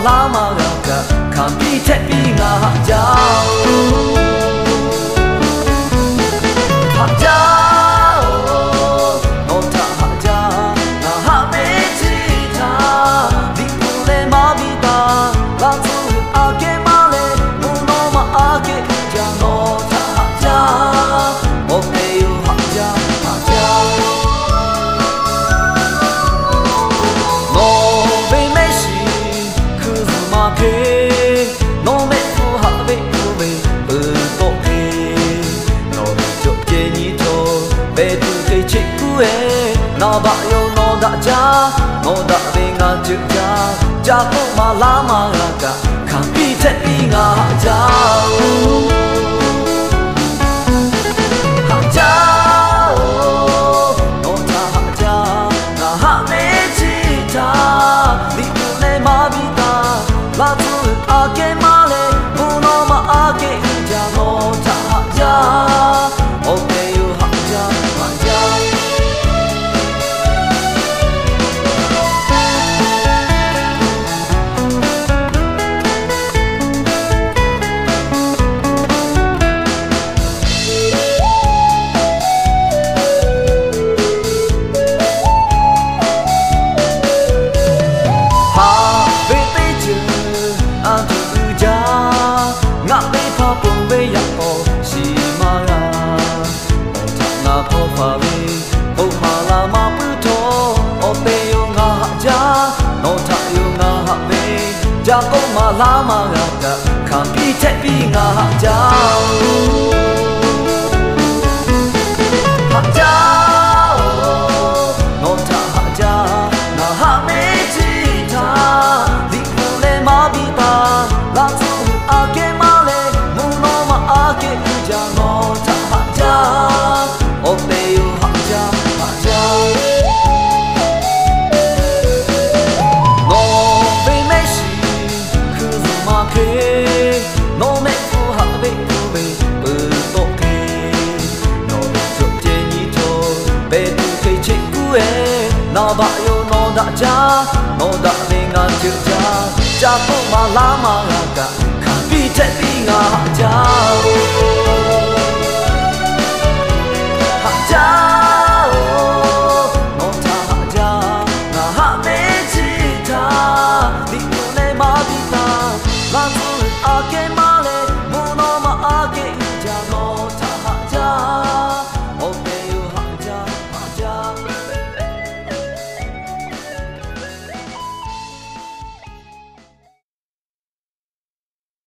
laˇ maˇ g'a kaꞈ, hkanˍ piˇ htehˆ piˇ ngaˬ haꞈ jaˇ-oˬ. Haꞈ jaˇ-oˬ, nawˬ htaꞈ haꞈ jaˇ. Ngaˬ haꞈ ve teˇ htaˇ, liꞈ hpu leh maˇ biˇ taˍ. Laˇ tcuh aꞈ kehˉ maˇ leh, mvuhˇ naw ma aꞈ kehˉ jaˇ. Nawˬ htaꞈ haꞈ jaˇ, awˬ tehˬ yoˬ haꞈ jaˇ, haꞈ jaˇ. Nawˬ ve mehˆ shiˍ hkui zuhˬ maˇ hk'e, nawˬ mehˆ hpfuhˇ haꞈ ve hpu ve peuˬ tawˆ hk'e, nawˬ ve cawˬ ceh nyi cawˬ pehˬ tuˬ hk'e cheˆ kuˉ eˬ. Naˍ baꞈ yoˬ nawˬ daꞈ jaˇ, nawˬ daꞈ ve ngaˬ ceuˬ jaˇ. Ca k'oˆ maˍ laˇ maˇ g'a kaꞈ, hkanˍ piˇ htehˆ piˇ ngaˬ haꞈ jaˇ-oˬ. Haꞈ jaˇ-oˬ, nawˬ htaꞈ haꞈ jaˇ. Ngaˬ haꞈ ve teˇ htaˇ, liꞈ hpu leh maˇ biˇ taˍ. Laˇ tcuh aꞈ kehˉ maˇ leh, mvuhˇ naw ma aꞈ kehˉ jaˇ. Nawˬ htaꞈ haꞈ jaˇ, awˬ tehˬ yoˬ haꞈ jaˇ, haꞈ jaˇ. Haꞈ ve teˇ ceuˬ a tuˬ uiˍ jaˇ. Ngaˬ teˇ hpaˍ ponˬ ve yaꞈ k'aw shiˍ maˇ g'a. Nawˬ htaꞈ ngaˬ hk'aw faˍ ve, k'oˆ maˍ laˇ maˇ puiˉ htawˇ, awˬ tehˬ yoˬ ngaˬ haꞈ jaˇ. Nawˬ htaꞈ yoˬ ngaˬ haꞈ ve, ca k'oˆ maˍ laˇ maˇ g'a kaꞈ, hkanˍ piˇ htehˆ piˇ ngaˬ haꞈ jaˇ-oˬ. Haꞈ jaˇ-oˬ, nawˬ htaꞈ haꞈ jaˇ. Ngaˬ haꞈ ve teˇ htaˇ, liꞈ hpu leh maˇ biˇ taˍ. Laˇ tcuh aꞈ kehˉ maˇ leh, mvuhˇ naw ma aꞈ kehˉ jaˇ. Nawˬ htaꞈ haꞈ jaˇ, awˬ tehˬ yoˬ haꞈ jaˇ, haꞈ jaˇ. Nawˬ ve mehˆ shiˍ hkui zuhˬ maˇ hk'e, nawˬ mehˆ hpfuhˇ haꞈ ve hpu ve peuˬ tawˆ hk'e, nawˬ ve cawˬ ceh nyi cawˬ pehˬ tuˬ hk'e cheˆ kuˉ eˬ. Naˍ baꞈ yoˬ nawˬ daꞈ jaˇ, nawˬ daꞈ ve ngaˬ ceuˬ jaˇ. Ca k'oˆ maˍ laˇ maˇ g'a kaꞈ, hkanˍ piˇ htehˆ piˇ ngaˬ haꞈ jaˇ-oˬ.